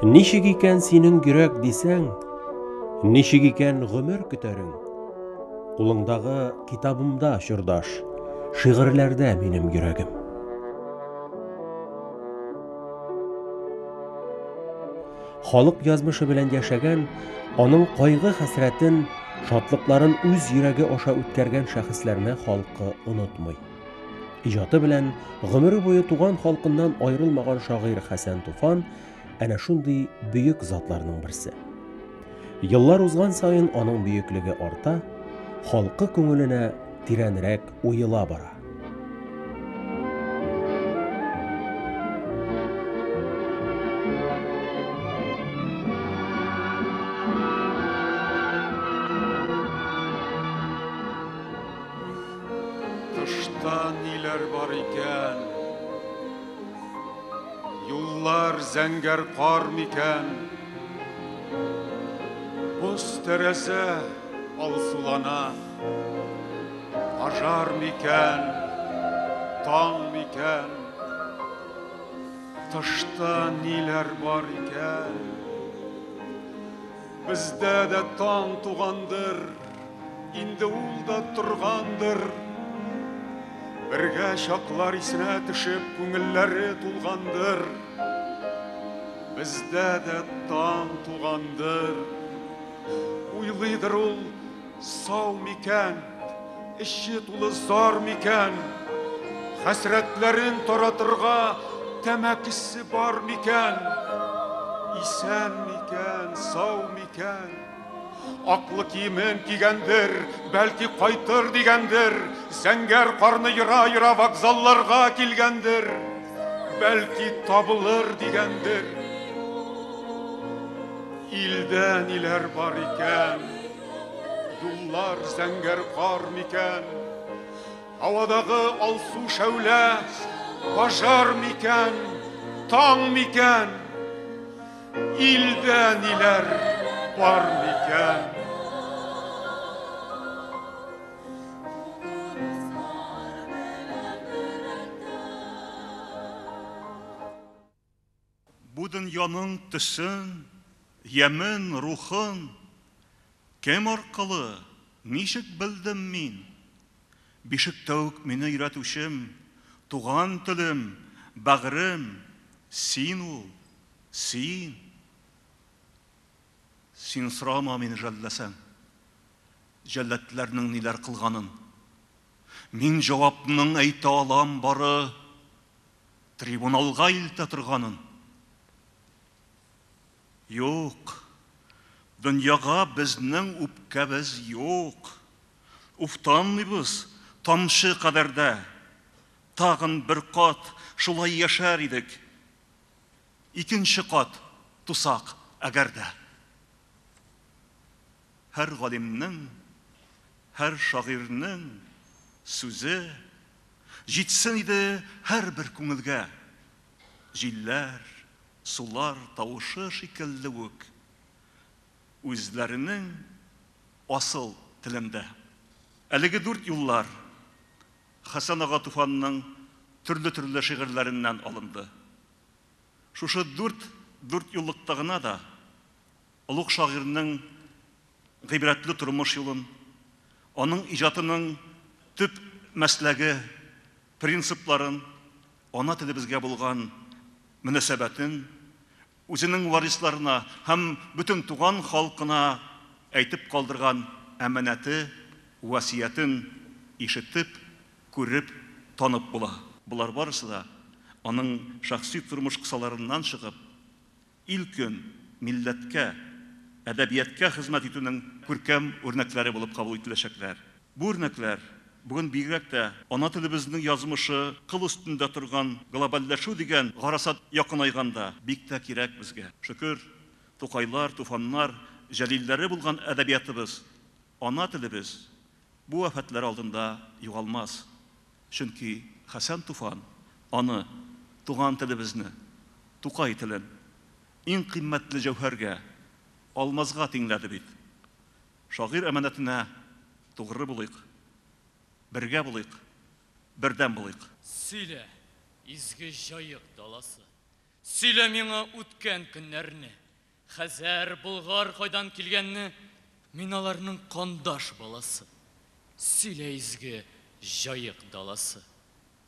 Ничек икән синең йөрәк дисәң, Ничек икән гомер көтәрең? Кулыңдагы китабымда, чордаш, Шигырьләрдә минем йөрәгем. Халык язмышы белән яшәгән, аның кайгы-хәсрәтен, шатлыкларын үз йөрәге аша үткәргән шәхесләрне халкы онытмый. Иҗаты белән гомере буе туган халкыннан аерылмаган шагыйрь Хәсән Туфан әнә шундый бөек затларның берсе. Еллар узган саен аның бөеклеге арта, халкы күңеленә тирәнрәк уела бара. Тышта ниләр бар икән? Юллар зәңгәр кар микән? Боз тәрәзә алсулана. Пожар микән? Таң микән? Тышта ниләр бар икән? Бездә дә таң тугандыр, инде ул да торгандыр. Бергә чаклар исенә төшеп, күңелләре тулгандыр. Бездә дә таң тугандыр. Уйлыйдыр ул, сау микән, эче тулы зар микән? Хәсрәтләрен таратырга тәмәкесе бар микән? Исән микән, сау микән? Аклы киемен кигәндер, бәлки кайтыр дигәндер, зәңгәр карны ера-ера вокзалларга килгәндер, бәлки табылыр дигәндер. Илдә ниләр бар икән? Юллар зәңгәр кар микән? Һавадагы алсу шәүлә пожар микән, таң микән? Илдә ниләр бар микән? Бу дөньяның төсен, ямен, рухын кем аркылы, ничек белдем мин? Бишектә үк мине өйрәтүчем, туган телем, бәгърем, син ул, син. Син сорама мине жәлләсәң, җәлладләрнең ниләр кылганын. Мин җавапның әйтә алам бары Трибуналга илтә торганын. Юк, дөньяга безнең үпкәбез юк. Уфтанмыйбыз тамчы кадәр дә. Тагын бер кат шулай яшәр идек. Икенче кат тусак әгәр дә. Һәр галимнең, һәр шагыйрьнең сүзе Җитсен иде һәрбер күңелгә. Җилләр, сулар тавышы шикелле үк, үзләренең асыл телендә. Әлеге дүрт юллар Хәсән ага Туфанның төрле-төрле шигырьләреннән алынды. Шушы дүрт дүртьюллыкта гына да олуг шагыйрьнең гыйбрәтле тормыш юлын, аның иҗатының төп мәсләге, принципларын, ана телебезгә булган мөнәсәбәтен, үзенең варисларына һәм бөтен туган халкына әйтеп калдырган әманәте, васыятен ишетеп, күреп, танып була. Болар барысы да аның шәхси тормыш кысаларыннан чыгып, ил-көн, милләткә, әдәбияткә хезмәт итүнең күркәм үрнәкләре булып кабул ителәчәкләр. Бу үрнәкләр бүген бигрәк тә ана телебезнең язмышы кыл өстендә торган глобальләшү дигән гарасат якынайганда бик тә кирәк безгә. Шөкер, Тукайлар, Туфаннар, Җәлилләре булган әдәбиятыбыз, ана телебез бу афәтләр алдында югалмас. Чөнки Хәсән Туфан аны, туган телебезне, Тукай телен, иң кыйммәтле җәүһәргә, алмазга тиңләде бит. Шагыйрь әманәтенә тугры булыйк, бергә булыйк, бердәм булыйк. Сөйлә, изге Җаек даласы. Сөйлә миңа үткән көннәрне, Хәзәр, Болгар кайдан килгәнне, Мин аларның кандаш баласы. Сөйлә изге Җаек даласы.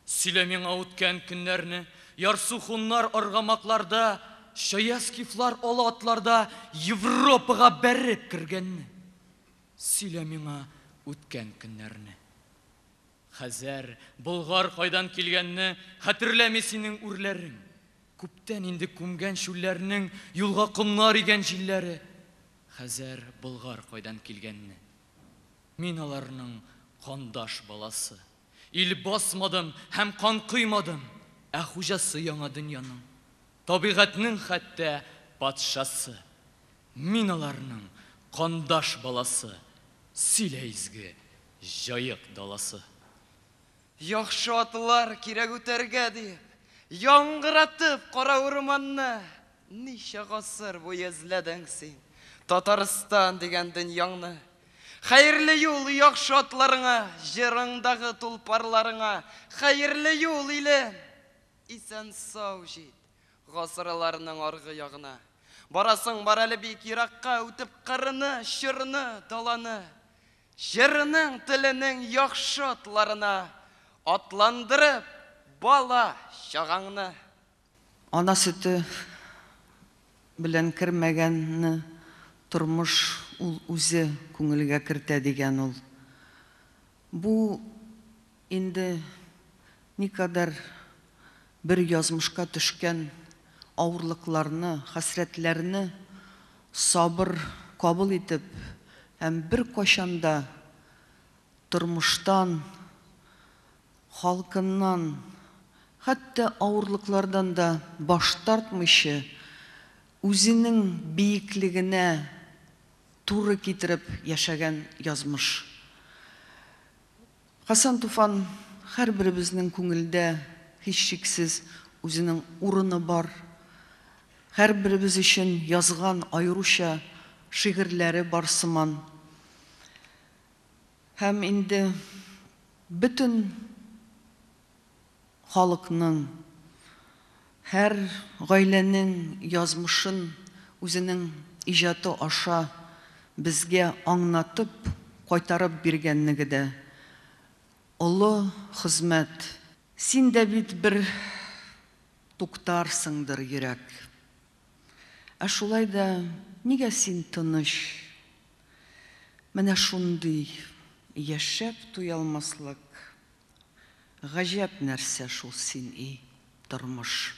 Сөйлә миңа үткән көннәрне, Ярсу хуннар аргамакларда, Чая скифлар ала атларда Европага бәреп кергәнне. Сөйлә миңа үткән көннәрне. Хәзәр, Болгар кайдан килгәнне Хәтерләми синең үрләрең. Күптән инде күмгән чүлләрнең Юлга комнар игән җилләре. Хәзәр, Болгар кайдан килгәнне. Мин аларның кандаш баласы. Ил басмадым һәм кан коймадым, Ә хуҗасы яңа дөньяның, Табигатьнең хәтта патшасы. Мин аларның кандаш баласы, Сөйлә изге Җаек даласы. Яхшы атлар кирәк үтәргә диеп, Яңгыратып кара урманны, Ничә гасыр буе эзләдең син Татарстан дигән дөньяңны. Хәерле юл яхшы атларыңа, Җырыңдагы тулпарларыңа, Хәерле юл, илем! Исән-сау җит гасырларның аргы ягына. Барасың бар әле бик еракка, Үтеп кырны, чорны, даланы. Җырның теленең яхшы атларына Атландырып бала чагаңны. Ана сөте белән кермәгәнне тормыш ул үзе күңелгә кертә дигән ул. Бу инде никадәр бер язмышка төшкән авырлыкларны, хәсрәтләрне сабыр кабул итеп һәм беркайчан да тормыштан, халкыннан, хәтта авырлыклардан да баш тартмыйча, үзенең биеклегенә туры китереп яшәгән язмыш. Хәсән Туфан һәрберебезнең күңелдә, һичшиксез, үзенең урыны бар. Һәрберебез өчен язган аеруча шигырьләре бар сыман. Һәм инде бөтен халыкның, һәр гаиләнең язмышын үзенең иҗаты аша безгә аңнатып, кайтарып биргәнлеге дә олы хезмәт. Син дә бит бер туктарсыңдыр, йөрәк. Ә шулай да нигә син тыныч? Менә шундый яшәп туялмаслык гаҗәп нәрсә шул син, и тормыш.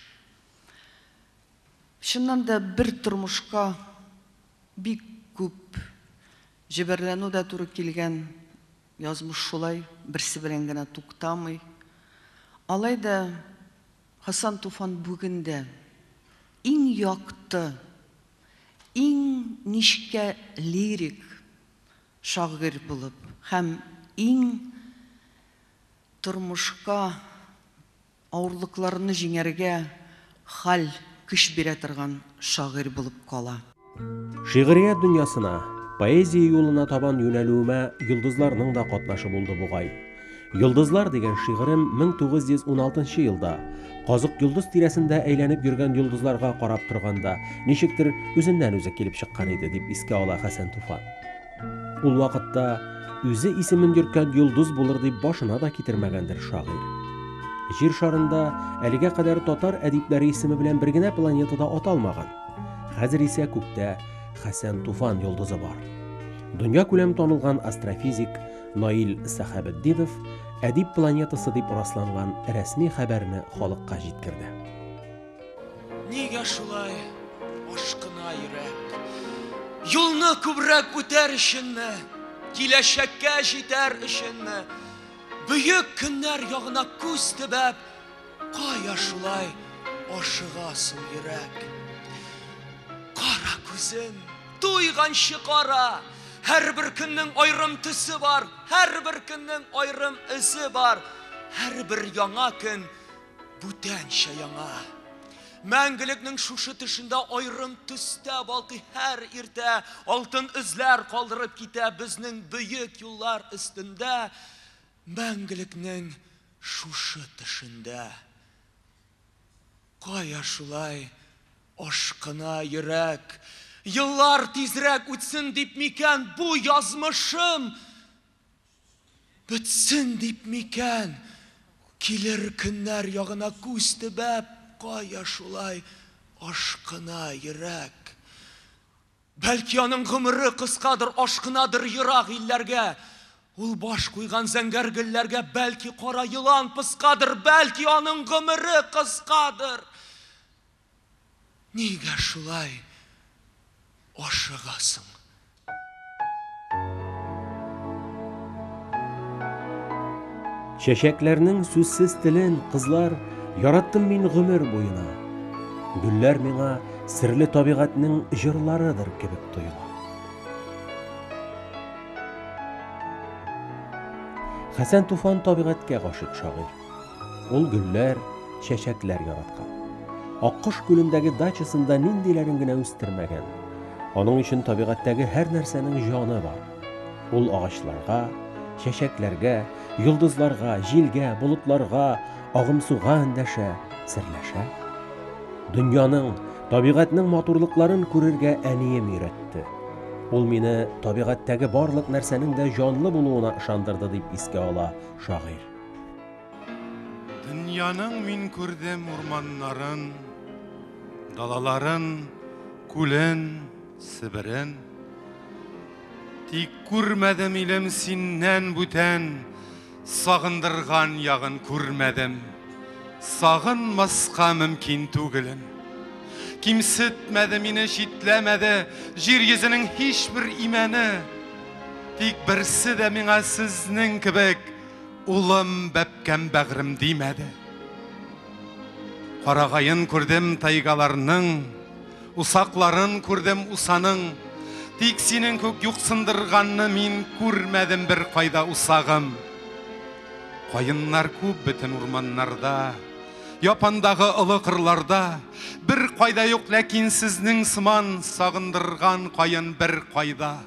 Чыннан да бер тормышка бик күп җәберләнү дә туры килгән, язмыш шулай берсе белән генә туктамый. Алай да Хасан Туфан бүген дә иң якты, иң нечкә лирик шагыйрь булып һәм иң тормышка авырлыкларны җиңәргә хәл, көч бирә торган шагыйрь булып кала. Шигърият дөньясына, поэзия юлына табан юнәлүемә йолдызларның да катнашы булды бугай. Йолдызлар дигән шигырем 1916 елда, Казык йолдыз тирәсендә әйләнеп йөргән йолдызларга карап торганда, ничектер үзеннән-үзе килеп чыккан иде, дип искә ала Хәсән Туфан. Ул вакытта үзе исемен йөрткән йолдыз булыр дип башына да китермәгәндер шагыйрь. Җир шарында әлегә кадәр татар әдипләре исеме белән бер генә планета да аталмаган. Хәзер исә күктә Хәсән Туфан йолдызы бар. Дөньякүләм танылган астрофизик Наил Сәхәбетдинов әдип планетасы дип расланган рәсми хәбәрне халыкка җиткерде. Нигә шулай ашкына йөрәк? Юлны күбрәк үтәр өченме? Киләчәккә җитәр өченме? Бөек көннәр ягына күз төбәп, кая шулай ашыгасың йөрәк? Кара күзем, туйганчы кара! Һәрбер көннең аерым төсе бар, һәрбер көннең аерым эзе бар, һәрбер яңа көн бүтәнчә яңа. Мәңгелекнең шушы төшендә аерым төстә балкый һәр иртә, алтын эзләр калдырып китә безнең бөек юллар өстендә, мәңгелекнең шушы төшендә. Кая шулай? ашкына йөрәк? Еллар тизрәк үтсен дип микән бу язмышым? Бетсен дип микән? Килер көннәр ягына күз төбәп, кая шулай ашкына йөрәк? Бәлки аның гомере кыскадыр, ашкынадыр ерак илләргә. Ул баш куйган зәңгәр гөлләргә бәлки кара елан пыскадыр, бәлки аның гомере кыскадыр. Нигә шулай ашыгасың? Чәчәкләрнең сүзсез телен, кызлар, яраттым мин гомер буена. Гөлләр миңа серле табигатьнең җырларыдыр кебек тоела. Хәсән Туфан табигатькә гашыйк шагыйрь. Ул гөлләр, чәчәкләр яраткан. Аккош күлендәге дачасында ниндиләрен генә үстермәгән. Аның өчен табигатьтәге һәр нәрсәнең җаны бар. Ул агачларга, чәчәкләргә, йолдызларга, җилгә, болытларга, агымсуга эндәшә, серләшә. Дөньяның, табигатьнең матурлыкларын күрергә әнием өйрәтте. Ул мине табигатьтәге барлык нәрсәнең дә җанлы булуына ышандырды, дип искә ала шагыйрь. Дөньяның мин күрдем урманнарын, далаларын, күлен, Себерен. Тик күрмәдем илем синнән бүтән, сагындырган ягын күрмәдем. Сагынмаска мөмкин түгелен. Кимсетмәде мине, читләмәде җир йөзенең һичбер имәне. Тик берсе дә миңа сезнең кебек Улым, бәбкәм, бәгърем димәде. Карагаен күрдем тайгаларның, Усакларын күрдем усаның. Тик синең күк юксындырганны мин күрмәдем бер кайда усагым. Каеннар күп бөтен урманнарда, Япандагы олы кырларда, Бер кайда юк ләкин сезнең сыман Сагындырган каен бер кайда.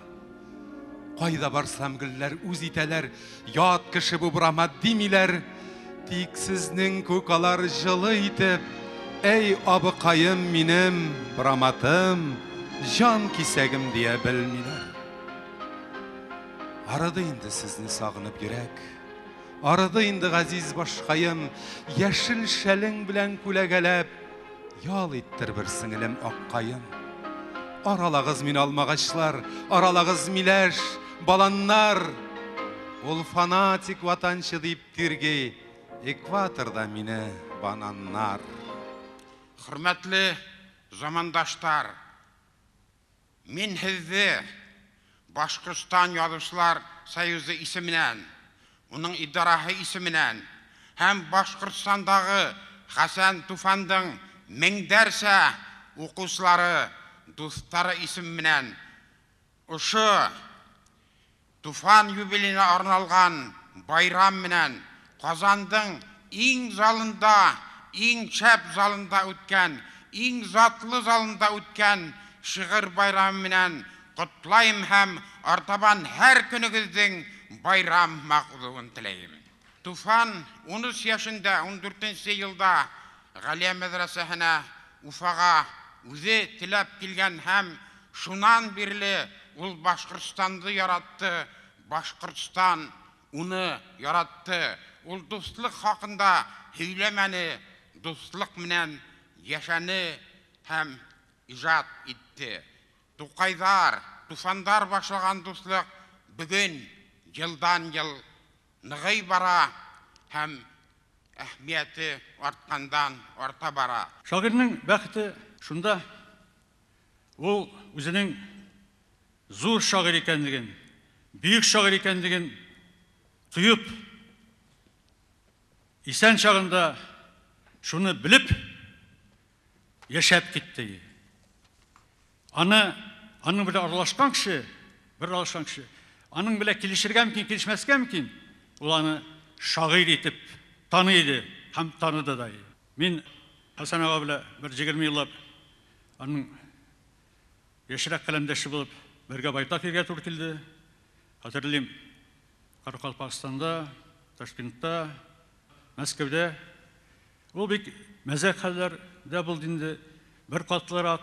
Кайда барсам гөлләр үз итәләр, ят кеше бу брамат димиләр. Тик сезнең күк алар җылы итеп, әй абыкаем минем, браматым, җан кисәгем дия белмиләр. Арыды инде сезне сагынып йөрәк. Арыды инде газиз башкаем, яшел шәлең белән күләгәләп, ял иттер бер сеңелем аккаем. Аралагыз мине алмагачлар, аралагыз миләш, баланнар. Ул фанатик ватанчы дип тирги, экваторда мине бананнар. Хөрмәтле замандаштар, Мин һеҙҙе Башҡортостан Яҙыусылар союзы исеменән, уның идараһы исеменән һәм Башҡортостандағы Хәсән Туфандың меңдәрсә уҡыусылары, дуҫтары исеменән ошо Туфан юбилейына арналған байрам менән Казандың иң залында, иң шәп залында үткән, иң затлы залында үткән шиғыр байрамы менән ҡотлайым һәм артабан һәр көнөгөҙҙөң байрам һымаҡ уҙыуын теләйем. Туфан 13 йәшендә, 14 йылда Ғәлиә мәҙрәсәһенә Уфаға үҙе теләп килгән һәм шунан бирле ул Башҡортостанды яратты, Башҡортостан уны яратты. Ул дуҫлыҡ хаҡында һөйләмәне, дуҫлыҡ менән йәшәне һәм ижад итте. Туҡайҙар, Туфандар башлаған дуҫлыҡ бөгөн йылдан-йыл нығый бара һәм әһмиәте артҡандан арта бара. Шағирның бәхете шунда, ул үзенең зур шағир икәнлеген, бөек шағир икәнлеген тоеп, исән чагында шуны белеп яшәп китте. Аны аның белән аралашкан кеше, бер аралашкан кеше, аның белән килешергә мөмкин, килешмәскә мөмкин, ул аны шагыйрь итеп таный иде һәм таныды да. Мин Хәсән ага белән бер 20 еллап аның яшьрәк каләмдәше булып бергә байтак йөргә туры килде. Хәтерлим, Каракалпакстанда, Ташкентта, Мәскәүдә. Ул бик мәзәк хәлләр дә булды инде. Беркатлырак,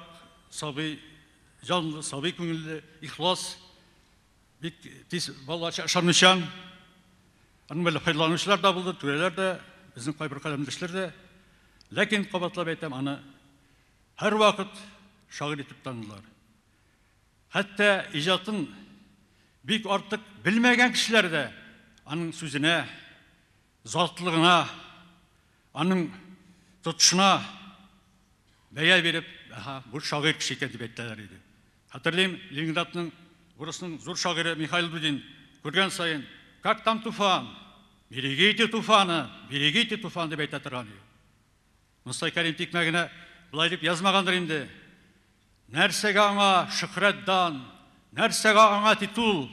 сабый җанлы, сабый күңелле, ихлас, бик тиз балаларча ышанучан. Аның белән файдаланучылар да булды, түрәләр дә, безнең кайбер каләмдәшләр дә. Ләкин, кабатлап әйтәм, аны һәрвакыт шагыйрь итеп таныдылар. Хәтта иҗатын бик артык белмәгән кешеләр дә аның сүзенә, затлылыгына, аның тотышына бәя биреп, әһә, бу шагыйрь кеше икән дип әйтәләр иде. Хәтерлим, Ленинградның, урысның зур шагыйре Михаил Дудин күргән саен, Как там Туфан? Берегите Туфана, берегите Туфан дип әйтә торган иде. Мостай Кәрим тикмә генә болай дип язмагандыр инде. Нәрсәгә аңа шөһрәт дан, нәрсәгә аңа титул?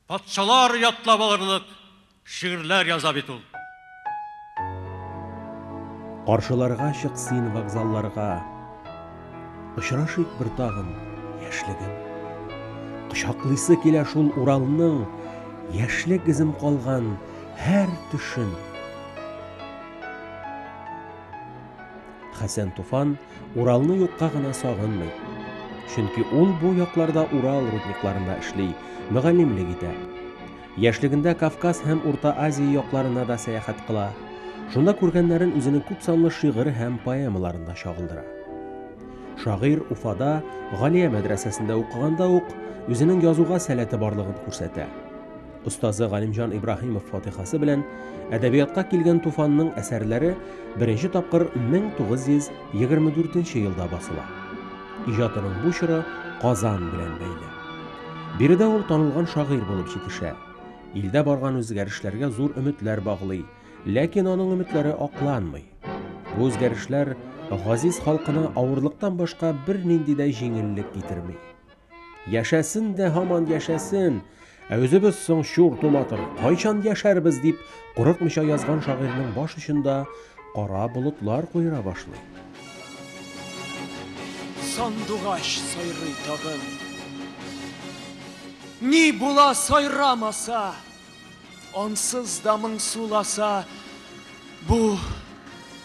Патшалар ятлап алырлык шигырьләр яза бит ул. Каршыларга чык син вокзалларга, Очрашыйк бер тагын, яшьлегем. Кочаклыйсы килә шул Уралның Яшьлек эзем калган һәр төшен. Хәсән Туфан Уралны юкка гына сагынмый. Чөнки ул бу якларда Урал рудникларында эшли, мөгаллимлек итә. Яшьлегендә Кавказ һәм Урта Азия якларына да сәяхәт кыла. Шунда күргәннәрен үзенең күпсанлы шигырь һәм поэмаларында чагылдыра. Шагыйрь Уфада Галия мәдрәсәсендә укыганда ук үзенең язуга сәләте барлыгын күрсәтә. Остазы Галимҗан Ибраһимов фатихасы белән әдәбиятка килгән Туфанның әсәрләре беренче тапкыр 1924 елда басыла. Иҗатының бу чоры Казан белән бәйле. Биредә ул танылган шагыйрь булып җитешә. Илдә барган үзгәрешләргә зур өметләр баглый, ләкин аның өметләре акланмый. Бу үзгәрешләр газиз халкына авырлыктан башка бернинди дә җиңеллек китерми. Яшәсен дә һаман яшәсен, ә үзебез соң чур туматыр, кайчан яшәрбез дип курыкмыйча язган шагыйрьнең баш очында кара болытлар куера башлый. Сандугач сайрый тагын. Ни була сайрамаса, ансыз да моңсуласа, бу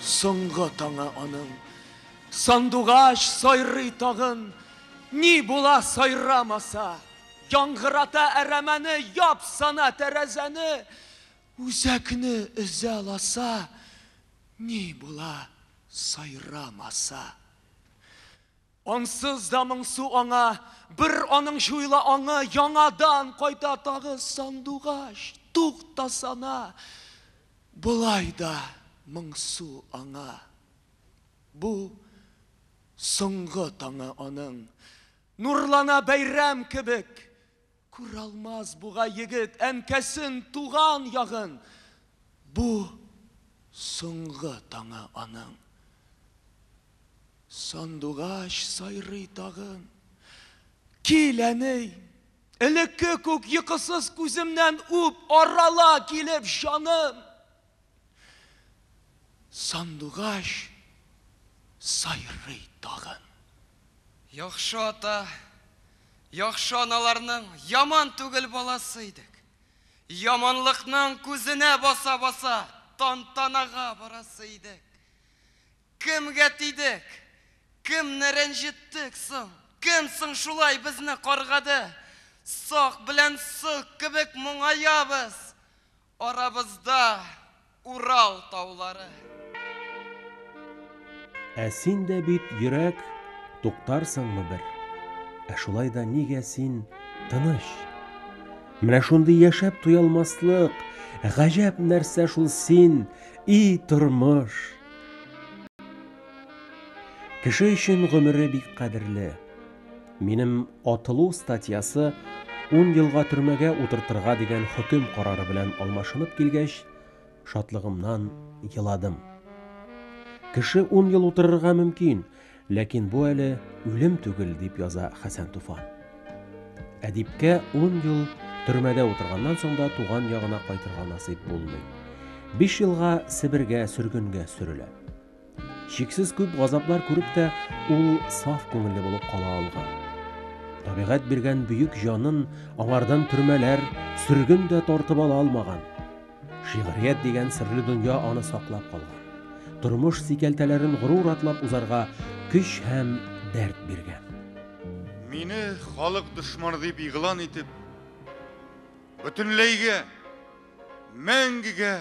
соңгы таңы аның. Сандугач сайрый тагын, ни була сайрамаса, яңгырата әрәмәне, япсана тәрәзәне, үзәкне өзә ласа, ни була сайрамаса. Ансыз да моңсу аңа, бер аның җуела аңы, яңадан кайта тагы сандугач, туктасана, болай да моңсу аңа. Бу соңгы таңы аның. Нурлана бәйрәм кебек. Күралмас бугай егет әнкәсен, туган ягын. Бу соңгы таңы аның. Сандугач сайрый тагын. Кил, әни! Элекке күк йокысыз күземнән үп, арала килеп җаным. Сандугач сайрый тагын. Яхшы ата, яхшы аналарның яман түгел баласы идек. Яманлыкның күзенә баса-баса тантанага барасы идек. Кемгә тидек? Кемне рәнҗеттек соң? Кем соң шулай безне каргады? Сак белән сок кебек моңаябыз. Арабызда Урал таулары. Ә син дә бит, йөрәк, туктарсыңмы бер? Ә шулай да нигә син тыныч? Менә шундый яшәп туялмаслык, гаҗәп нәрсә шул син, и тормыш! Кеше өчен гомере бик кадерле. Минем атылу статьясы ун елга төрмәгә утыртырга дигән хөкем карары белән алмашынып килгәч, шатлыгымнан еладым. Кеше ун ел утырырга мөмкин, ләкин бу әле үлем түгел, дип яза Хәсән Туфан. Әдипкә ун ел төрмәдә утырганнан соң да туган ягына кайтырга насыйп булмый. Биш елга Себергә сөргенгә сөрелә. Чиксез күп газаплар күреп тә, ул саф күңелле булып кала алган. Табигать биргән бөек җанын аңардан төрмәләр, сөрген дә тартып ала алмаган. Шигърият дигән серле дөнья аны саклап калган. Тормыш сикәлтәләрен горур атлап узарга көч һәм дәрт биргән. Мине халык дошманы дип игълан итеп, бөтенләйгә, мәңгегә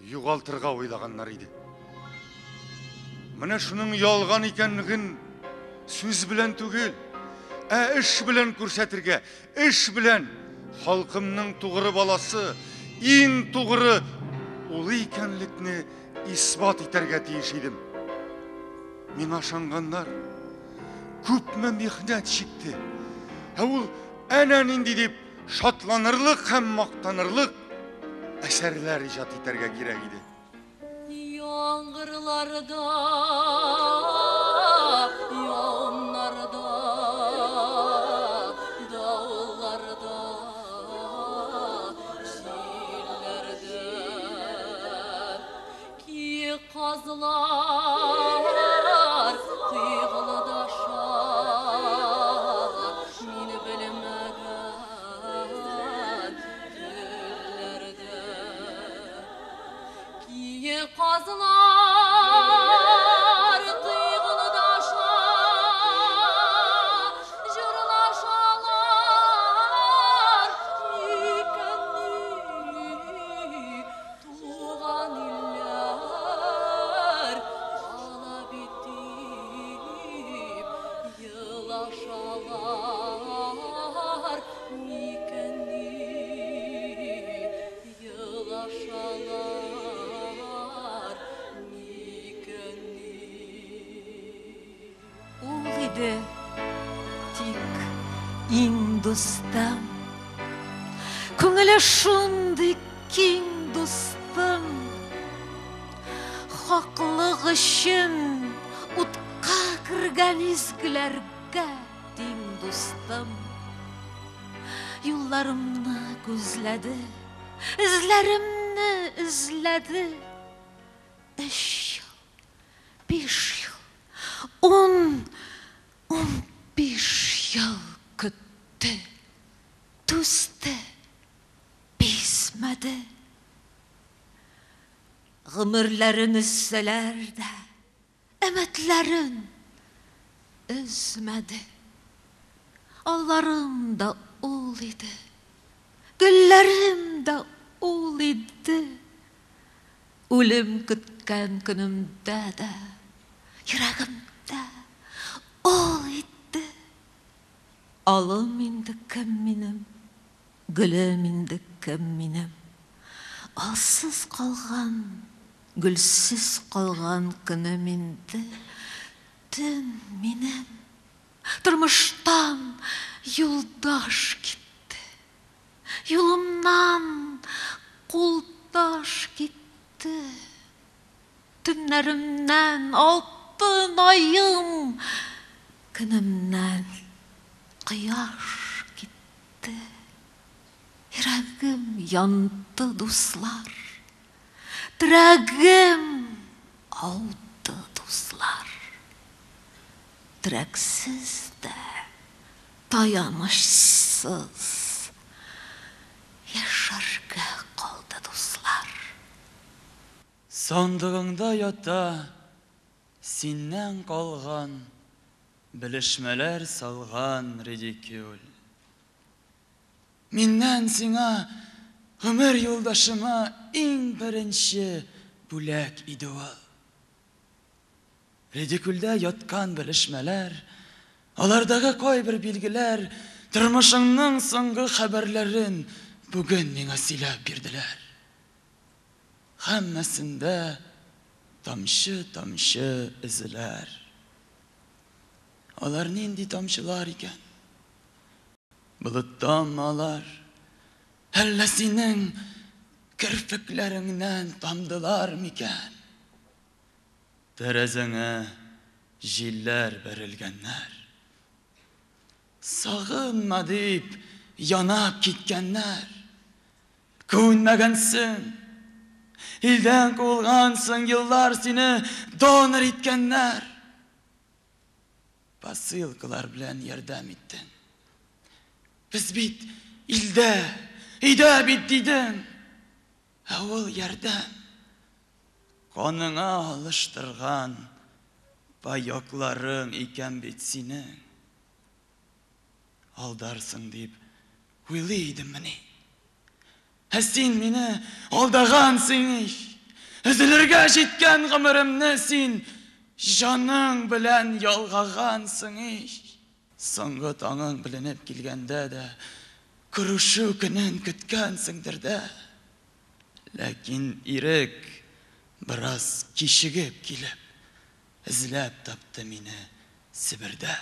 югалтырга уйлаганнар иде. Менә шуның ялган икәнлеген сүз белән түгел, ә эш белән күрсәтергә, эш белән халкымның тугры баласы, иң тугры улы икәнлекне исбат итәргә тиеш идем. Миңа ышанганнар күпме михнәт чикте. Ә ул әнә нинди дип шатланырлык һәм мактанырлык әсәрләр иҗат итәргә кирәк иде. Яңгырларда, явымнарда, давылларда, җилләрдә киек казлар кыйгылдаша, мин белмәгән телләрдә. Киек казлар кыйгылдаша, җырлашалар микәнни туган илләр кала бит дип елашалар микәнни елашалар микәнни. Ул иде тик иң дустым. Күңеле шундый киң дустым. Хаклык өчен утка кергән изгеләргә тиң дустым. Юлларымны күзләде, эзләремне эзләде. Өч ел, биш ел, ун, 15 ел көтте, түзде, бизмәде. Гомерләрен өзсәләр дә, өметләрен өзмәде. Алларым да ул иде, гөлләрем дә ул иде. Үлем көткән көнемдә дә, йөрәгемдә ул иде. Алым инде кем минем, гөлем инде кем минем. Алсыз калган, гөлсез калган көнем инде, төн минем. Тормыштан юлдаш китте, юлымнан кулдаш китте. Төннәремнән алтын аем, көнемнән кояш китте. Йөрәгем янды, дуслар, терәгем ауды, дуслар. Терәксез дә, таянычсыз яшәргә калды, дуслар. Сандыгыңда ята синнән калган белешмәләр салган редикюль. Миннән сиңа, гомер юлдашыма иң беренче бүләк иде ул. Редикюльдә яткан белешмәләр, алардагы кайбер билгеләр тормышыңның соңгы хәбәрләрен бүген миңа сөйләп бирделәр. Һәммәсендә тамчы-тамчы эзләр. Алар нинди тамчылар икән? Болыттанмы алар? Әллә синең керфекләреңнән тамдылар микән? Тәрәзәңә җилләр бәрелгәннәр. Сагынма дип янап киткәннәр. Күнмәгәнсең. Илдән куылгансың, еллар сине донор иткәннәр. Посылкалар белән ярдәм иттең. Без бит илдә, өйдә бит дидең. Ә ул ярдәм каныңа алыштырган Паёкларың икән бит синең. Алдарсың дип уйлый идеммени? Ә син мине алдагансың ич! Өзелергә җиткән гомеремне син җаның белән ялгагансың ич! Соңгы таңың беленеп килгәндә дә күрешү көнен көткәнсеңдер дә. Ләкин ирек бераз кичегеп килеп, эзләп тапты мине Себердә.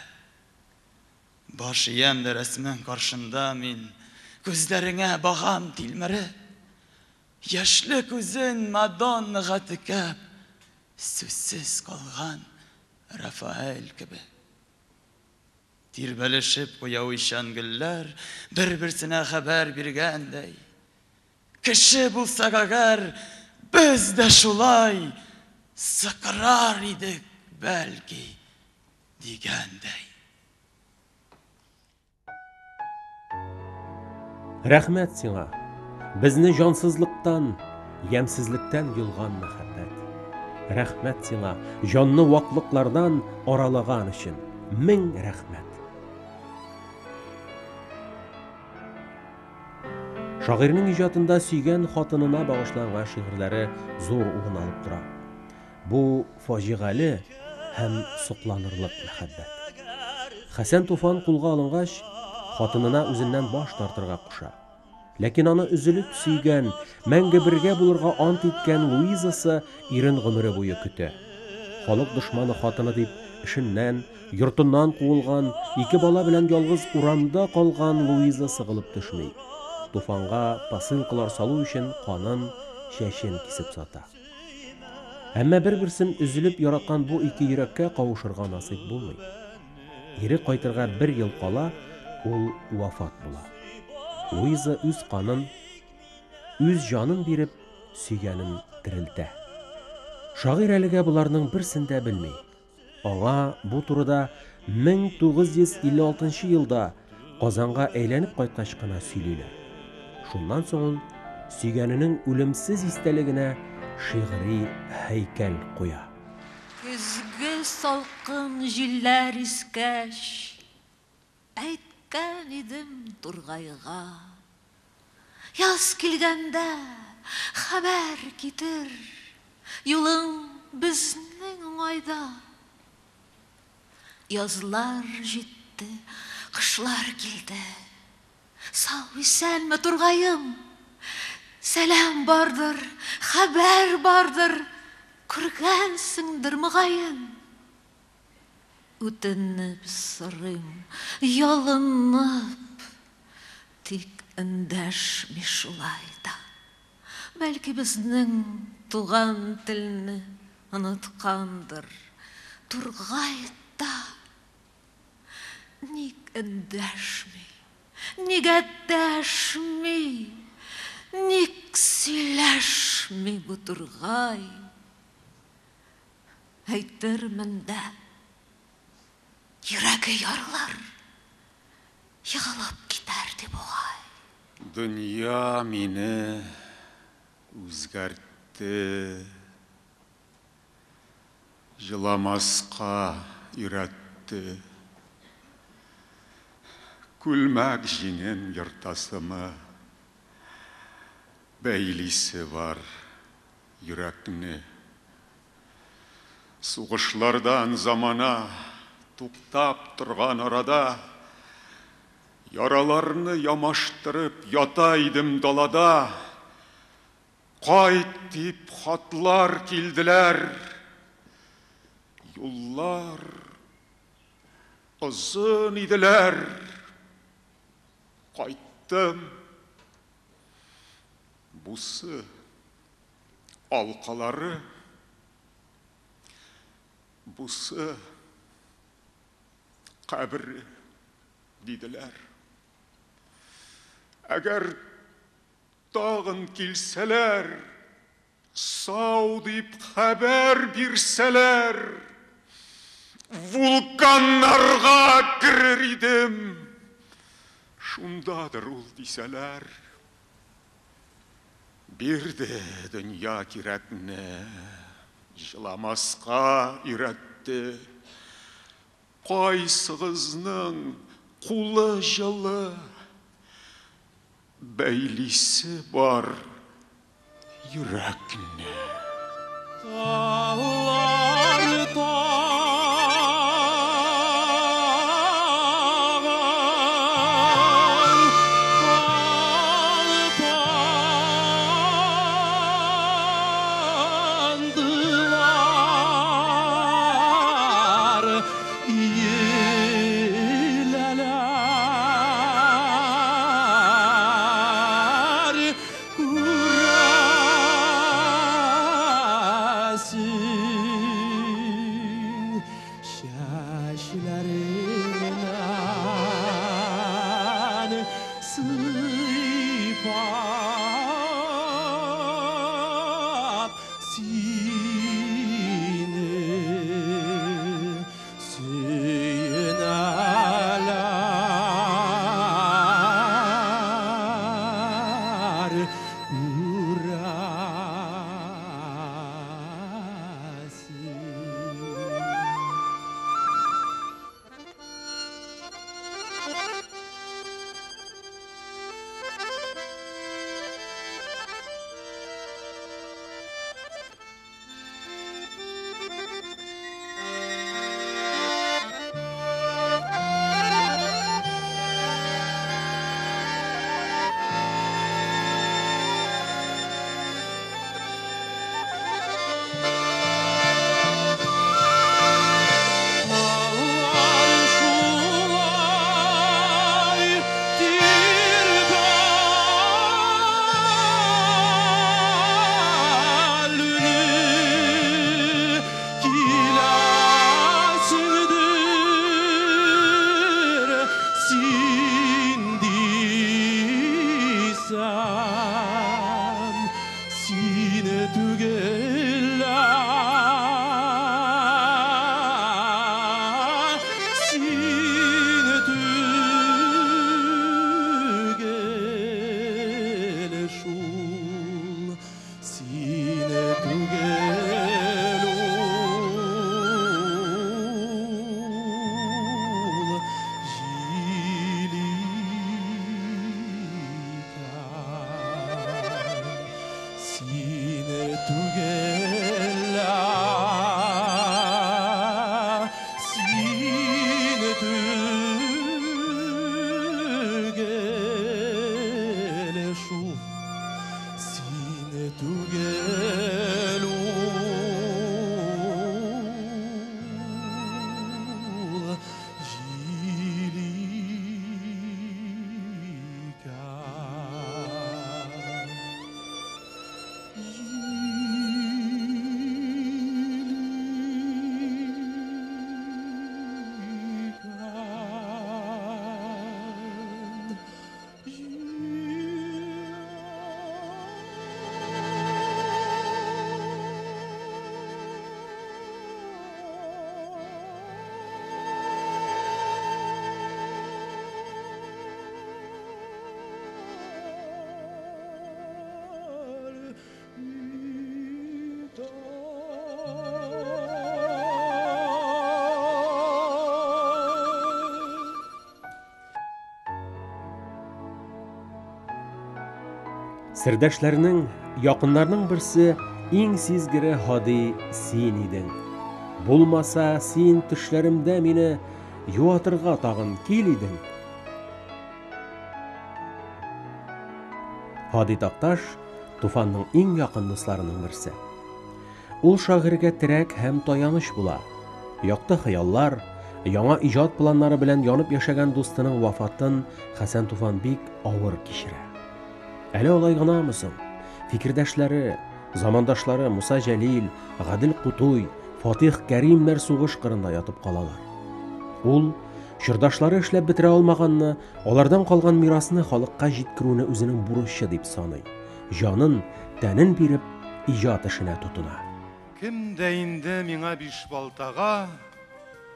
Баш иям дә рәсмең каршында мин, күзләреңә багам тилмереп. Яшьле күзен Мадоннага текәп, сүзсез калган Рафаэль кебек. Тирбәлешеп куя уйчан гөлләр, бер-берсенә хәбәр биргәндәй. Кеше булсак әгәр, без дә шулай сыкрар идек, бәлки, дигәндәй. Рәхмәт сиңа, безне җансызлыктан, ямьсезлектән йолган мәхәббәт. Рәхмәт сиңа, җанны ваклыклардан аралаган өчен. Мең рәхмәт. Шагыйрьнең иҗатында сөйгән хатынына багышланган шигырьләре зур урын алып тора. Бу фаҗигале һәм сокланырлык мәхәббәт. Хәсән Туфан кулга алынгач, хатынына үзеннән баш тартырга куша. Ләкин аны өзелеп сөйгән, мәңге бергә булырга ант иткән Луизасы ирен гомере буе көтә. Халык дошманы хатыны дип, эшеннән, йортыннан куылган, ике бала белән ялгыз урамда калган Луиза сыгылып төшми. Туфанга посылкалар салу өчен канын, чәчен кисеп сата. Әмма бер-берсен өзелеп яраткан бу ике йөрәккә кавышырга насыйп булмый. Ире кайтырга бер ел кала, ул вафат була. Луиза үз канын, үз җанын биреп, сөйгәнен терелтә. Шагыйрь әлегә боларның берсен дә белми. Аңа бу турыда 1956 елда Казанга әйләнеп кайткач кына сөйлиләр. Шуннан соң ул сөйгәненең үлемсез истәлегенә шигъри һәйкәл куя. Көзге салкын җилләр искәч, Әйткән идем тургайга, Яз килгәндә хәбәр китер, Юлың безнең уңайда. Язлар җитте, кышлар килде. Сау-исәнме, тургаем? Сәлам бардыр, хәбәр бардыр, Күргәнсеңдер, мөгаен. Үтенеп сорыйм, ялынып, Тик эндәшми шулай да. Бәлки безнең туган телне Оныткандыр тургай та. Ник эндәшми, нигә дәшми, Ник сөйләшми бу тургай? Әйтермен дә, йөрәге ярылыр, Егылып китәр ди бугай. Дөнья мине үзгәртте, Җыламаска өйрәтте. Күлмәк җиңен ертасымы, Бәйлисе бар йөрәкне. Сугышлардан замана туктап торган арада, Яраларны ямаштырып ята идем далада. Кайт дип хатлар килделәр. Юллар озын иделәр. Кайттым. Бусы алкалары, бусы кабере, диделәр. Әгәр тагын килсәләр, сау дип хәбәр бирсәләр, вулканнарга керер идем. Шундадыр ул дисәләр. Бирде дөнья кирәкне, җыламаска өйрәтте. дәрте? Кайсыгызның кулы җылы? Бәйлисе бар йөрәкне. Таулар тагын талпандылар, иеләләр, күрәсең, чәчләреңнән сыйпап сине сөенәләр, күрәсең. Таулар шулай тирбәлүне киләсеңдер син дисәм, сине түгел, сине түгел шул, сине түгел ул җил икән, сине түгел, сине түгел шул, сине түгел ул җил икән. Сердәшләрнең, якыннарның берсе иң сизгере Һади син идең. Булмаса, син төшләремдә мине юатырга тагын кил идең. Һади Такташ Туфанның иң якын дусларының берсе. Ул шагыйрьгә терәк һәм таяныч була. Якты хыяллар, яңа иҗат планнары белән янып яшәгән дустының вафатын Хәсән Туфан бик авыр кичерә. Әле алай гынамы соң? Фикердәшләре, замандашлары Муса Җәлил, Гадел Кутуй, Фатих Кәримнәр сугыш кырында ятып калалар. Ул чордашлары эшләп бетерә алмаганны, алардан калган мирасны халыкка җиткерүне үзенең бурычы дип саный. Җанын, тәнен биреп, иҗат эшенә тотына. Кем дә инде миңа Бишбалтага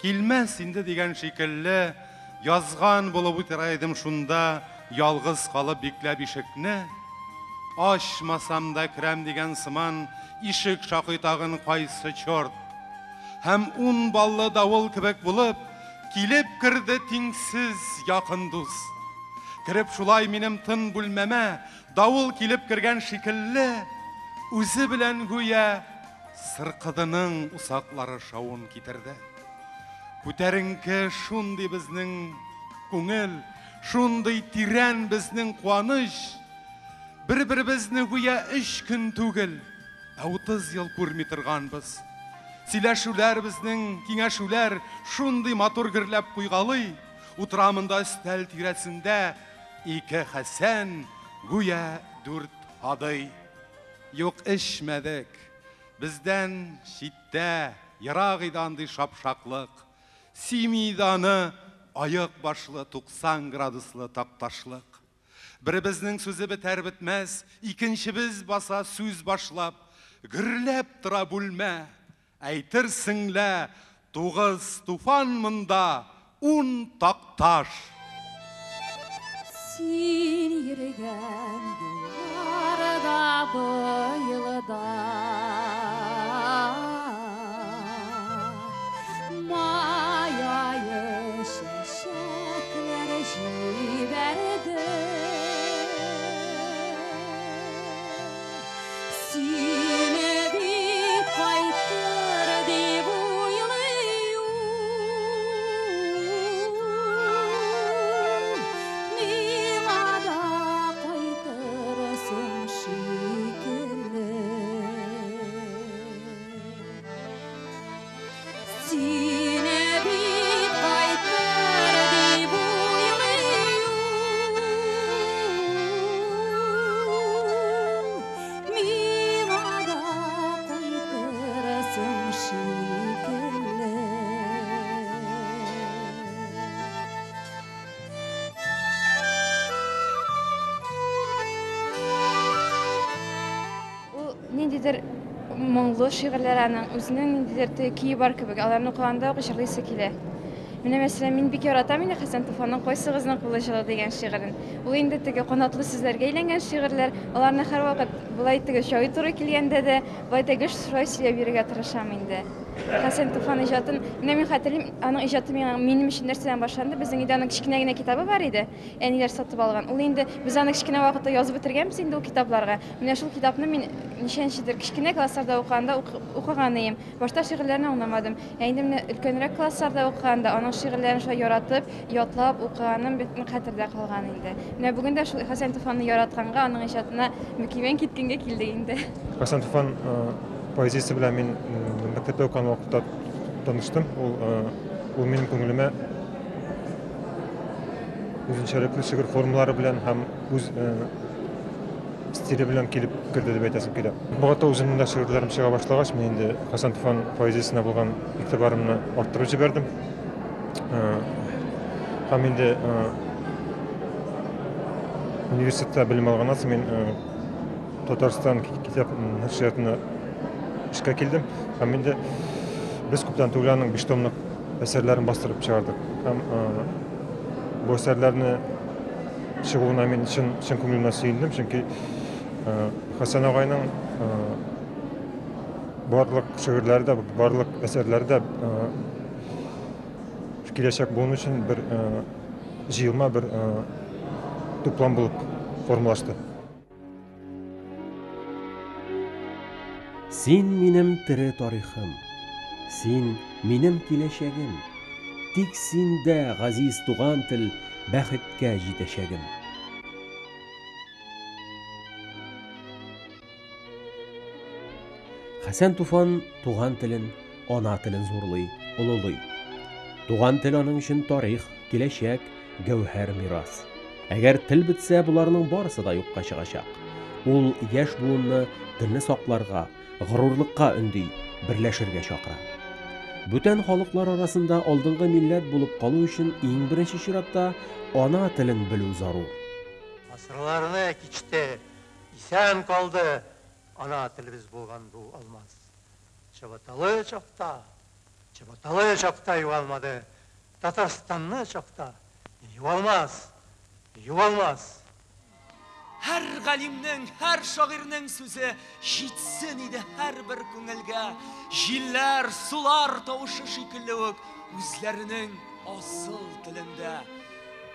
килмәс инде дигән шикелле язган булып утыра идем шунда, ялгыз калып бикләп ишекне. Ачмасам да керәм дигән сыман ишек шакый тагын кайсы чорт. һәм ун баллы давыл кебек булып, килеп керде тиңсез якын дус. Кереп шулай минем тын бүлмәмә, давыл килеп кергән шикелле, үзе белән гүя Сыркыдының усаклары шавын китерде. Күтәренке шундый безнең күңел, шундый тирән безнең куаныч. Бер-беребезне гүя өч көн түгел, ә 30 ел күрми торганбыз. Сөйләшүләр безнең, киңәшүләр шундый матур гөрләп куйгалый. Утыра монда өстәл тирәсендә ике Хәсән, гүя дүрт Һадый. Юк, эчмәдек. Бездән читтә, ерак иде андый шапшаклык. Сөйми иде аны аек башлы 90 градуслы такташлык. Беребезнең сүзе бетәр-бетмәс, икенчебез баса сүз башлап, гөрләп тора бүлмә. Әйтерсең лә, тугыз Туфан монда, ун Такташ. Син йөргән юлларда быел да Май ае чәчәкләр җибәрде. Сине бик кайтыр дип уйлый ул. Миңа да кайтырсың шикелле. Сине бик кайтыр дип уйлый ул. Миңа да кайтырсың шикелле. Ул ниндидер моңлы шигырьләр аның, үзенең ниндидер теге көе бар кебек, аларны укыганда ук җырлыйсы килә. Менә мәсәлән, мин бик яратам инде Хәсән Туфанның Кайсыгызның кулы җылы дигән шигырен. Ул инде теге канатлы сүзләргә әйләнгән шигырьләр, аларны һәрвакыт болай теге җай туры килгәндә дә, болай да гел шулай сөйләп йөрергә тырышам инде. Хәсән Туфан иҗатын, менә мин хәтерлим, аның иҗаты миңа минем өчен нәрсәдән башланды? Безнең өйдә аның кечкенә генә китабы бар иде, әниләр сатып алган. Ул инде без аны кечкенә вакытта язып бетергәнбез инде ул китапларга. Менә шул китапны мин ничәнчедер кечкенә классларда укыганда укыган идем. Башта шигырьләрен аңламадым. Ә инде менә өлкәнрәк классларда укыганда аның шигырьләрен шулай яратып, ятлап укыганым бик нык хәтердә калган инде. Менә бүген дә шул Хәсән Туфанны яратканга, аның иҗатына мөкиббән киткенгә килдек инде. Хәсән Туфан поэзиясе белән мин мәктәптә укыган вакытта таныштым. Ул ул минем күңелемә үзенчәлекле шигырь формалары белән һәм үз стиле белән килеп керде дип әйтәсем килә. Матбугатта үземнең дә шигырьләрем чыга башлагач, мин инде Хәсән Туфан поэзиясенә булган игътибарымны арттырып җибәрдем. Һәм инде университетта белем алганнан соң мин Татарстан китап нәшриятына эшкә килдем. Һәм инде без күптән түгел аның 5 томлык әсәрләрен бастырып чыгардык. Һәм бу әсәрләрне чыгуына мин чын, чын күңелемнән сөендем, чөнки Хәсән агайның барлык шигырьләре дә, барлык әсәрләре дә киләчәк буын өчен бер җыелма, бер туплам булып формалашты. Син минем тере тарихым, син минем киләчәгем. Тик синдә, газиз туган тел, бәхеткә җитәчәгем. Хәсән Туфан туган телен, ана телен зурлый, олылый. Туган тел аның өчен тарих, киләчәк, гәүһәр мирас. Әгәр тел бетсә, боларның барысы да юкка чыгачак. Ул яшь буынны телне сакларга, горурлыкка өнди, берләшергә чакыра. Бүтән халыклар арасында алдынгы милләт булып калу өчен иң беренче чиратта ана телен белү зарур. Гасырларны кичте, исән калды ана телебез булган бу алмаз. Чабаталы чакта, чабаталы чакта югалмады, Татарстанны чакта югалмас, югалмас. Һәр галимнең, һәр шагыйрьнең сүзе җитсен иде һәрбер күңелгә. Җилләр, сулар тавышы шикелле үк үзләренең асыл телендә.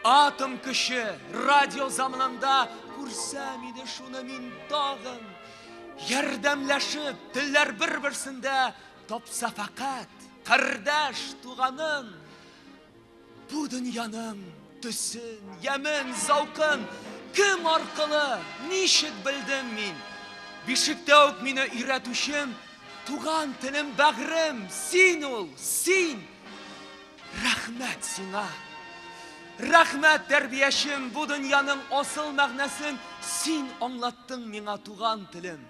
Атом көче, радио заманында күрсәм иде шуны мин тагын. Ярдәмләшеп, телләр бер-берсендә тапса фәкать кардәш туганын. Бу дөньяның төсен, ямен, зәүкын кем аркылы, ничек белдем мин? Бишектә үк мине өйрәтүчем, туган телем, бәгърем, син ул, син! Рәхмәт сиңа! Рәхмәт, тәрбиячем, бу дөньяның асыл мәгънәсен син аңлаттың миңа, туган телем.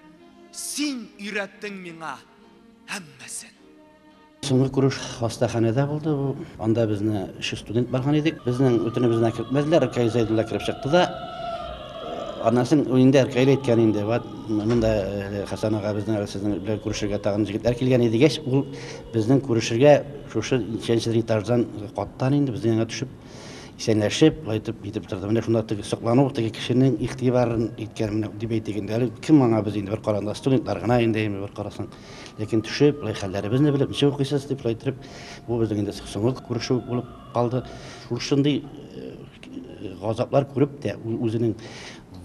Син өйрәттең миңа һәммәсен. Соңгы күреш хастаханәдә булды бу. Анда безне өч студент барган идек. Безнең үтенебезне кертмәделәр. Ркаил Зәйдулла кереп чыкты да. Аннан соң инде Ркаил әйткән инде, вот монда Хәсән ага безнең әле сезнең белән күрешергә тагын җегетләр килгән иде дигәч, ул безнең күрешергә шушы ничәнче этаждан каттан инде безнең янга төшеп исәнләшеп, былай итеп нитеп торды. Менә шунда теге соклану, теге кешенең игътибарын иткән, менә дип әйтик инде. Әле кем аңа без инде бер караганда студентлар гына инде, бер карасаң. Ләкин төшеп, былай хәлләребезне белеп, ничек укыйсыз дип шулай иттереп, бу безнең инде соңгы күрешү булып калды. Шушындый газаплар күреп тә, ул үзенең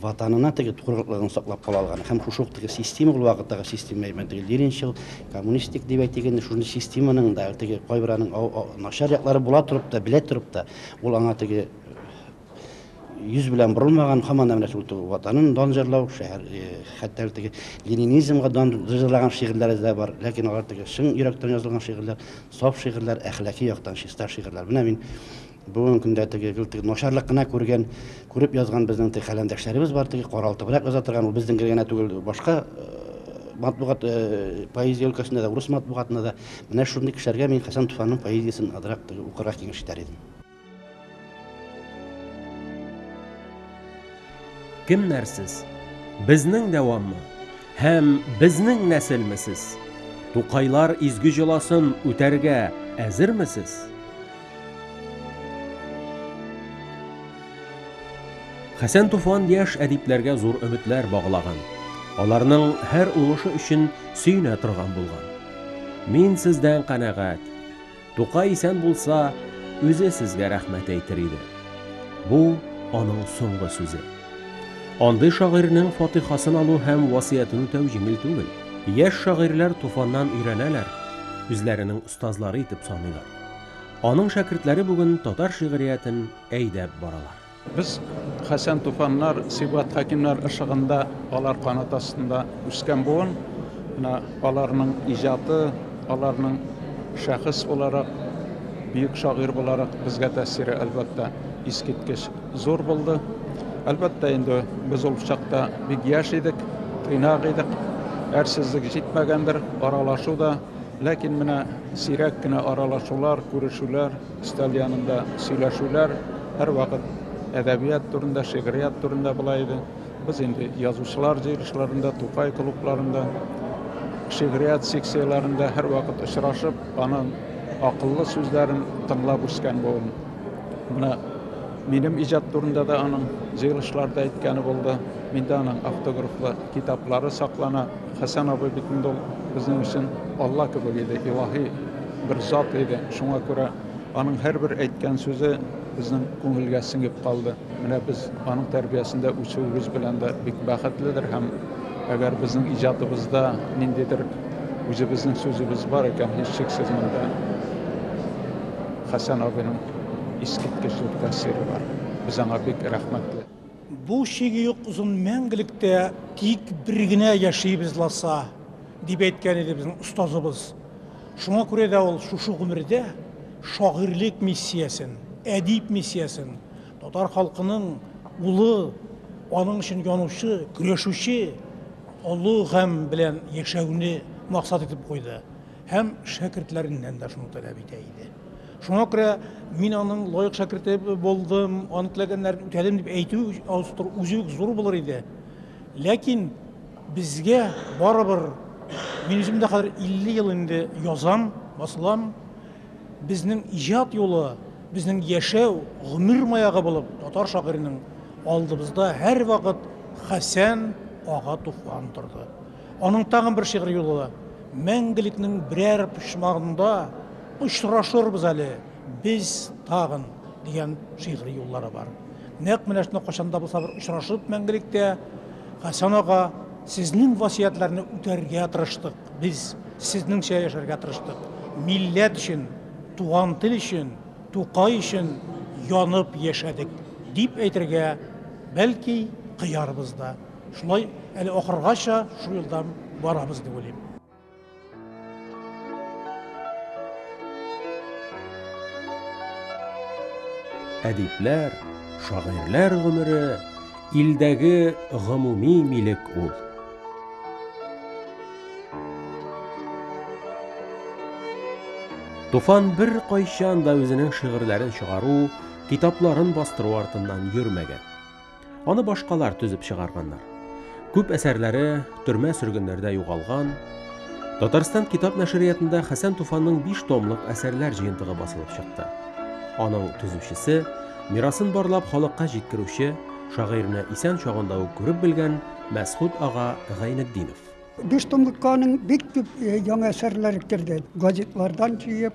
ватанына теге тугрылыклыгын саклап кала алган һәм шушы ук теге система, ул вакыттагы система, әйме, теге ленинчыл, коммунистик дип әйтик инде, шундый системаның да теге кайбер аның начар яклары була торып та, белә торып та, ул аңа теге йөз белән борылмаган, һаман да менә шул ватанын дан җырлау, шәһәр, хәтта теге ленинизмга дан җырлаган шигырьләре дә бар, ләкин алар теге чын йөрәктән язылган шигырьләр, саф шигырьләр, әхлаки яктан чиста шигырьләр. Менә мин бүгенге көндә теге гел теге начарлык кына күргән, күреп язган безнең теге каләмдәшләребез бар, теге каралтыбрак яза торган, ул безнең генә түгел, башка матбугат, поэзия өлкәсендә дә, урыс матбугатында да. Менә шундый кешеләргә мин Хәсән Туфанның поэзиясен азрак теге укырга киңәш итәр идем. Кемнәр сез? Безнең дәваммы? Һәм безнең нәселме сез? Тукайлар изге җоласын үтәргә әзерме сез? Хәсән Туфан яшь әдипләргә зур өметләр баглаган. Аларның һәр уңышы өчен сөенә торган булган. Мин сездән канәгать. Тукай исән булса, үзе сезгә рәхмәт әйтер иде. Бу аның соңгы сүзе. Андый шагыйрьнең фатихасын алу һәм васыятен үтәү җиңел түгел. Яшь шагыйрьләр Туфаннан өйрәнәләр, үзләренең остазлары итеп саныйлар. Аның шәкертләре бүген татар шигъриятен әйдәп баралар. Без Хәсән Туфаннар, Сибгат Хәкимнәр ышыгында, алар канат астында үскән буын. Менә аларның иҗаты, аларның шәхес буларак, бөек шагыйрь буларак безгә тәэсире, әлбәттә, искиткеч зур булды. Әлбәттә инде, без ул чакта бик яшь идек, тыйнак идек, әрсезлек җитмәгәндер, аралашу да. Ләкин менә сирәк кенә аралашулар, күрешүләр, Өстәл янында сөйләшүләр һәрвакыт әдәбият турында, шигърият турында була иде. Без инде язучылар җыелышларында, Тукай клубларында, шигърият секцияләрендә һәрвакыт очрашып, аның акыллы сүзләрен тыңлап үскән буын. Менә минем иҗат турында да аның җыелышларда әйткәне булды. Миндә аның автографлы китаплары саклана. Хәсән абый бит инде ул безнең өчен Алла кебек иде, илаһи бер зат иде. Шуңа күрә аның һәрбер әйткән сүзе безнең күңелгә сеңеп калды. Менә без аның тәрбиясендә үсүебез белән дә бик бәхетледер һәм әгәр безнең иҗатыбызда ниндидер үзебезнең сүзебез бар икән, һичшиксез монда Хәсән абыйның искиткеч зур тәэсире бар. Без аңа бик рәхмәтле. Бу чиге юк озын мәңгелектә тик бер генә яшибез ласа, дип әйткән иде безнең остазыбыз. Шуңа күрә дә ул шушы гомердә шагыйрьлек миссиясен, әдип миссиясен, татар халкының улы, аның өчен янучы, көрәшүче олы гамь белән яшәүне максат итеп куйды һәм шәкертләреннән дә шуны таләп итә иде. Шуңа күрә мин аның лаек шәкерте булдым, аның теләгәннәрен үтәдем дип әйтү үзе үк зур булыр иде. Ләкин безгә барыбер, мин үзем дә хәзер 50 ел инде язам, басылам. Безнең иҗат юлы, безнең яшәү, гомер маягы булып татар шагыйренең алдыбызда һәрвакыт Хәсән ага Туфан торды. Аның тагын бер шигъри юлы, Мәңгелекнең берәр почмагында очрашырбыз әле без тагын, дигән шигъри юллары бар. Нәкъ менә шунда кайчан да булса бер очрашып мәңгелектә, Хәсән ага, сезнең васыятьләрне үтәргә тырыштык, без сезнеңчә яшәргә тырыштык. Милләт өчен, туган тел өчен, Тукай өчен янып яшәдек, дип әйтергә, бәлки, кыярбыз да. Шулай әле ахыргача шул юлдан барабыз дип уйлыйм. Әдипләр, шагыйрьләр гомере илдәге гомуми милек ул. Туфан беркайчан да үзенең шигырьләрен чыгару, китапларын бастыру артыннан йөрмәгән. Аны башкалар төзеп чыгарганнар. Күп әсәрләре төрмә-сөргеннәрдә югалган. Татарстан китап нәшриятында Хәсән Туфанның 5 томлык әсәрләр җыентыгы басылып чыкты. Аның төзүчесе, мирасын барлап халыкка җиткерүче, шагыйрьне исән чагында ук күреп белгән Мәсхүт ага Гайнетдинов. 5 томлыкка аның бик күп яңа әсәрләре керде. Газетлардан җыеп,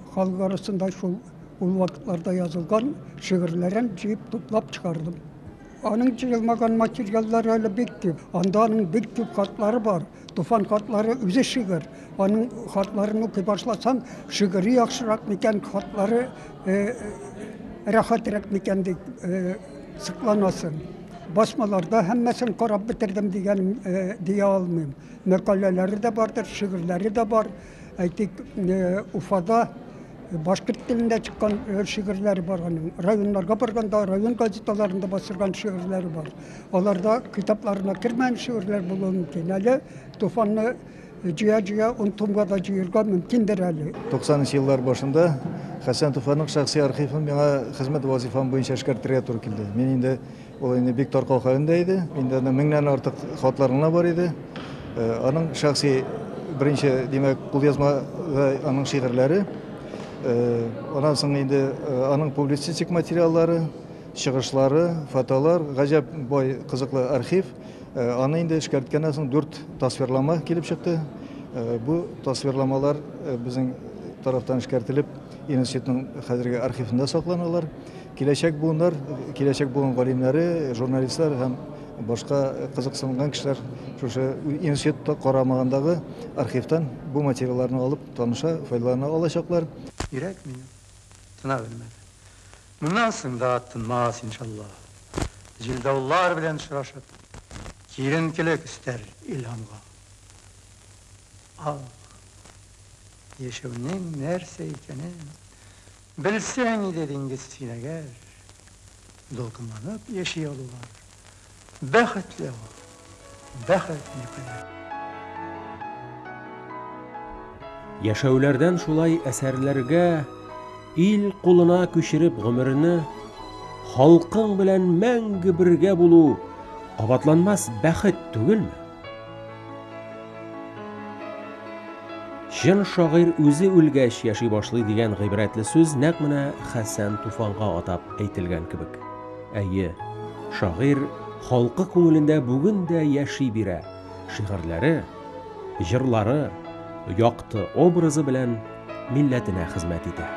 Халык арасында шул ул вакытларда язылган шигырьләрен җыеп туплап чыгардым. Аның җыелмаган материаллары әле бик күп. Анда аның бик күп хатлары бар. Туфан хатлары үзе шигырь. Аның хатларын укый башласаң, шигыре яхшырак микән, хатлары рәхәтрәк микән дип сокланасың. Басмаларда һәммәсен карап бетердем дигән дия алмыйм. Мәкаләләре дә бардыр, шигырьләре дә бар. Әйтик, Уфада башкорт телендә чыккан шигырьләре бар аның. Районнарга барганда район газеталарында басылган шигырьләре бар. Аларда китапларына кермәгән шигырьләр булуы мөмкин. Әле Туфанны җыя-җыя ун томга да җыерга мөмкиндер әле. 90 нчы еллар башында Хәсән Туфанның шәхси архивын миңа хезмәт вазифам буенча эшкәртергә туры килде. Мин инде Ул инде бик таркау хәлендә иде. Инде аның меңнән артык хатлар гына бар иде. Аның шәхси беренче, димәк, кулъязмада аның шигырьләре. Аннан соң инде аның публицистик материаллары, чыгышлары, фотолар, гаҗәп бай, кызыклы архив. Аны инде эшкәрткәннән соң дүрт тасвирлама килеп чыкты. Бу тасвирламалар безнең тарафтан эшкәртелеп, институтның хәзерге архивында сакланалар. Киләчәк буыннар, киләчәк буын галимнәре, журналистлар һәм башка кызыксынган кешеләр шушы институт карамагындагы архивтан бу материалларны алып таныша, файдалана алачаклар. Йөрәк минем тына белмәде. Моннан соң да тынмас, иншалла. Җил-давыллар белән очрашып, киеренкелек өстәр илһамга. Ах, яшәүнең нәрсә икәнен Белсәң иде диңгез син әгәр, Дулкынланып яши алулар. Бәхетле ул, бәхет никадәр. Яшәүләрдән шулай әсәрләргә Ил кулына күчереп гомерне, Халкың белән мәңге бергә булу Кабатланмас бәхет түгелме? Чын шагыйрь үзе үлгәч яши башлый дигән гыйбрәтле сүз нәкъ менә Хәсән Туфанга атап әйтелгән кебек. Әйе, шагыйрь халкы күңелендә бүген дә яши бирә, шигырьләре, җырлары, якты образы белән милләтенә хезмәт итә.